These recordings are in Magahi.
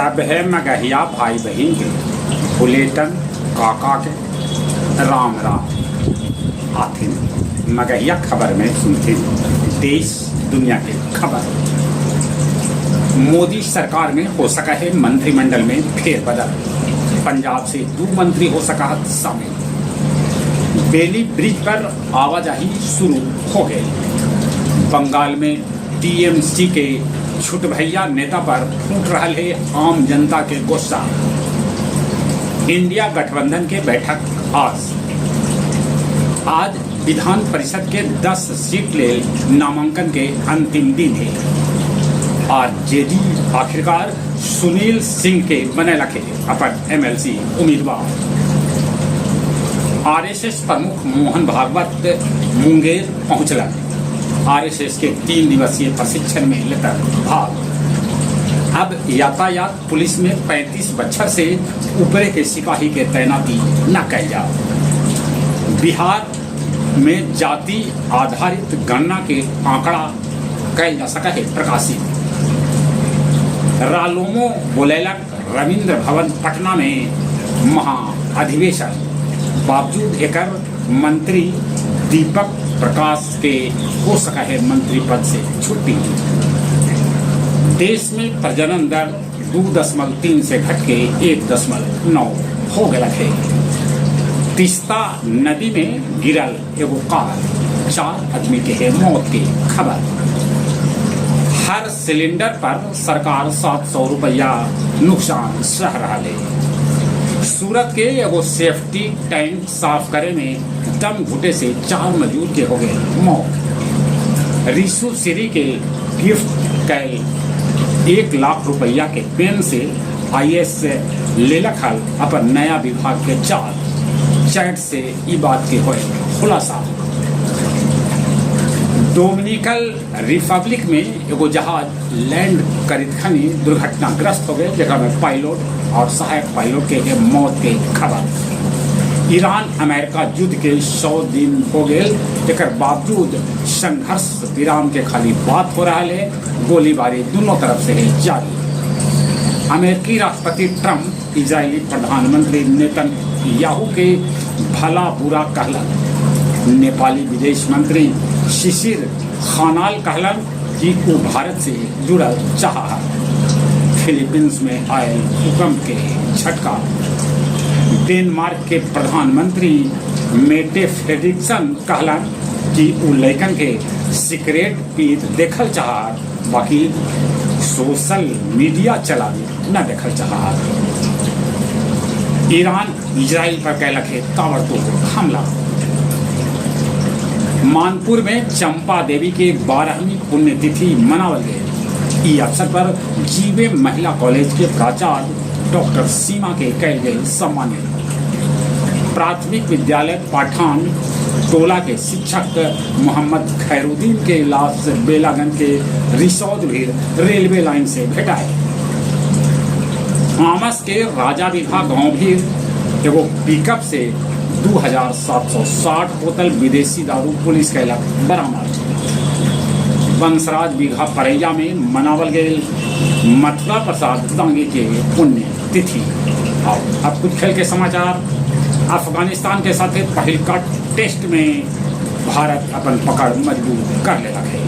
सब है मगहिया भाई बहिन के, फुलेटन काका के राम राम। आथिन मगहिया खबर में सुनथिन देश दुनिया के खबर। मोदी सरकार में हो सका है मंत्रिमंडल में फेरबदल, पंजाब से 2 मंत्री हो सका है शामिल। बेली ब्रिज पर आवाजाही शुरू हो गई। बंगाल में टीएमसी के छुटभैया नेता पर फूट रहा है आम जनता के गुस्सा। इंडिया गठबंधन के बैठक आज। आज विधान परिषद के 10 सीट ले नामांकन के अंतिम दिन है। आरजेडी आखिरकार सुनील सिंह के बने रखे अपन एमएलसी उम्मीदवार। आरएसएस प्रमुख मोहन भागवत मुंगेर पहुंचला। आरएसएस के 3 दिवसीय प्रशिक्षण में लेकर भाग। अब यातायात पुलिस में 35 बच्छर से ऊपरे के सिपाही के तैनाती न कैल जाओ। बिहार में जाति आधारित गणना के आंकड़ा कैल जा सका है प्रकाशित। रालोमो बोलेलक रविंद्र भवन पटना में महा अधिवेशन, बावजूद एकर मंत्री दीपक प्रकाश के हो सका है मंत्री पद से छुट्टी। देश में प्रजनन दर 2.3 से घट के 1.9 हो गया है। तीस्ता नदी में गिरल एगो कार, 4 आदमी के है मौत के खबर। हर सिलेंडर पर सरकार 700 रुपया नुकसान सह रहा है। सूरत के एगो सेफ्टी टैंक साफ करे में दम घुटे से 4 मजदूर के हो गए मौत। रिसु सिरी के गिफ्ट कैल 1 लाख रुपया के पेन से आईएएस लेलक हल अपन नया विभाग के चार। चैट से ई बात के होए खुलासा। डोमिनिकन रिपब्लिक में एगो जहाज लैंड करित खनी दुर्घटनाग्रस्त हो गए, जगह में पायलट और सहायक पायलट के मौत के खबर। ईरान अमेरिका युद्ध के 100 दिन हो गए, एक बावजूद संघर्ष विराम के खाली बात हो रहा है, गोलीबारी दोनों तरफ से है जारी। अमेरिकी राष्ट्रपति ट्रंप इजरायली प्रधानमंत्री नेतन्याहू के भला बुरा कहलन। नेपाली विदेश मंत्री शिशिर खानाल कहलन कि वो भारत से जुड़ल चाह। फिलीपींस में आए भूकंप के झटका। डेनमार्क के प्रधानमंत्री मेटे फ्रेडरिक्सन कहलन कि उ लैकन के सिगरेट पीत देखल चाह, बाकी सोशल मीडिया चलावे न देखल चाह। ईरान इजराइल पर कैलक है ताबड़तोड़ हमला। मानपुर में चंपा देवी के 12वीं पुण्यतिथि मनावल गए। ई अवसर पर जीवे महिला कॉलेज के प्राचार्य डॉक्टर सीमा के कैल गए सम्मानित। प्राथमिक विद्यालय पाठान टोला के शिक्षक मोहम्मद खैरुद्दीन के लाश बेलागंज के रिसौद भीड़ रेलवे लाइन से भेटाए। आमस के राजा विभा गांव भीड़ एगो पिकअप से 2760 बोतल विदेशी दारू पुलिस कैलक बरामद। बंसराज बीघा परैया में मनावल गए मथुरा प्रसाद दांगी के पुण्य तिथि। और अब कुछ खेल के समाचार। अफगानिस्तान के साथ पहिलका टेस्ट में भारत अपन पकड़ मजबूत कर लेता है।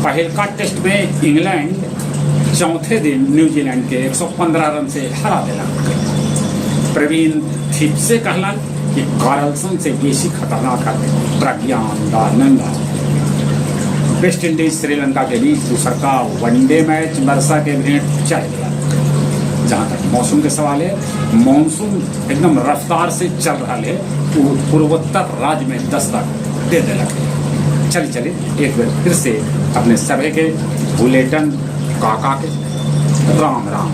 पहिलका टेस्ट में इंग्लैंड चौथे दिन न्यूजीलैंड के 115 रन से हरा दिला। प्रवीण थिपसे कहलन कि कार्लसन से बेसी खतरनाक है प्रज्ञानंदा। वेस्ट इंडीज श्रीलंका के बीच दूसर का वनडे मैच वर्षा के भेंट चढ़ गया। जहां तक मौसम के सवाल है, मानसून एकदम रफ्तार से चल रहा है, वो पूर्वोत्तर राज्य में दस्तक दे दिलक है। चले चले एक बार फिर से अपने सभी के बुलेटन काका के राम राम।